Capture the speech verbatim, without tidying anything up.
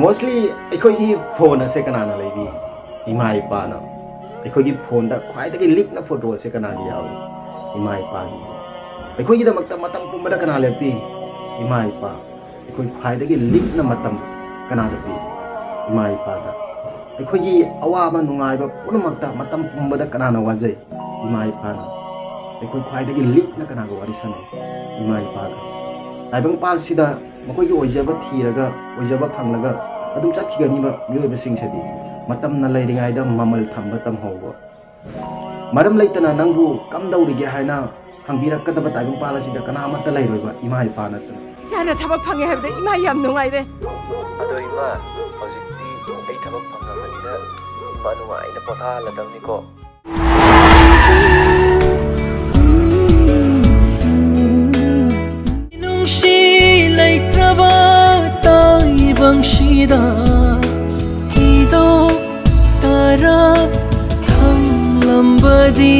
Mostly ꯑꯩꯈꯣꯏꯒꯤ phone ꯑꯁꯦ ꯀꯅꯥꯅ ꯂꯩꯕꯤ? ꯏꯃꯥ ꯏꯄꯥꯅ꯫ ꯑꯩꯈꯣꯏꯒꯤ ꯐꯣꯟꯗ ꯈ꯭ꯋꯥꯏꯗꯒꯤ ꯂꯤꯛꯅ ꯐꯣꯇꯣ ꯑꯁꯦ ꯀꯅꯥꯒꯤ ꯌꯥꯎꯏ? ꯏꯃꯥ ꯏꯄꯥꯒꯤ꯫ ꯑꯩꯈꯣꯏꯒꯤꯗꯃꯛꯇ ꯃꯇꯝ ꯄꯨꯝꯕꯗ ꯀꯅꯥ ꯂꯦꯞꯄꯤ? ꯏꯃꯥ ꯏꯄꯥ꯫ ꯑꯩꯈꯣꯏ ꯈ꯭ꯋꯥꯏꯗꯒꯤ ꯂꯤꯛꯅ ꯃꯇꯝ ꯀꯅꯥꯗ ꯄꯤ? ꯏꯃꯥ ꯏꯄꯥꯗ꯫ ꯑꯩꯈꯣꯏꯒꯤ ꯑꯋꯥꯕ ꯅꯨꯡꯉꯥꯏꯕ ꯄꯨꯝꯅꯃꯛꯇ ꯃꯇꯝ ꯄꯨꯝꯕꯗ ꯀꯅꯥꯅ ꯋꯥꯖꯩ? ꯏꯃꯥ ꯏꯄꯥꯅ꯫ ꯑꯩꯈꯣꯏ ꯈ꯭ꯋꯥꯏꯗꯒꯤ ꯂꯤꯛꯅ ꯀꯅꯥꯒ ꯋꯥꯔꯤ ꯁꯥꯟꯅꯩ? ꯏꯃꯥ ꯏꯄꯥꯒ꯫ ꯇꯥꯏꯕꯪꯄꯥꯜꯁꯤꯗ ꯃꯈꯣꯏꯒꯤ ꯑꯣꯏꯖꯕ ꯊꯤꯔꯒ, ꯑꯣꯏꯖꯕ ꯐꯪꯂꯒ ꯑꯗꯨꯝ ꯆꯠꯈꯤꯒꯅꯤꯕ ꯃꯤꯑꯣꯏꯕꯁꯤꯡꯁꯤꯗꯤ꯫ ꯃꯇꯝꯅ ꯂꯩꯔꯤꯉꯩꯗ ꯃꯃꯜ ꯊꯝꯕ ꯇꯝꯍꯧꯕ꯫ ꯃꯔꯝ ꯂꯩꯇꯅ ꯅꯪꯕꯨ ꯀꯝꯗꯧꯔꯤꯒꯦ ꯍꯥꯏꯅ ꯍꯪꯕꯤꯔꯛꯀꯗꯕ ꯇꯥꯏꯕꯪꯄꯥꯜ ꯑꯁꯤꯗ ꯀꯅꯥ ꯑꯃꯠꯇ ꯂꯩꯔꯣꯏꯕ, ꯏꯃꯥ ꯏꯄꯥ ꯅꯠꯇꯅ꯫ ꯏꯆꯥꯅ ꯊꯕꯛ ꯐꯪꯉꯦ ꯍꯥꯏꯕꯗ ꯏꯃꯥ ꯌꯥꯝ ꯅꯨꯡꯉꯥꯏꯔꯦ꯫ ꯑꯗꯣ ꯏꯃꯥ, ꯍꯧꯖꯤꯛꯇꯤ ꯑꯩ ꯊꯕꯛ ꯐꯪꯉꯕꯅꯤꯅ ꯏꯃꯥ ꯅꯨꯡꯉꯥꯏꯅ ꯄꯣꯊꯥꯍꯜꯂꯗꯕꯅꯤꯀꯣ꯫ ꯅꯨꯡꯁꯤ ꯂꯩꯇ꯭ꯔꯕ ꯇꯥꯏꯕꯪꯁꯤꯗ ꯍꯤꯗꯣꯛ ꯇꯔꯥ ꯊꯝꯂꯝꯕꯗꯤ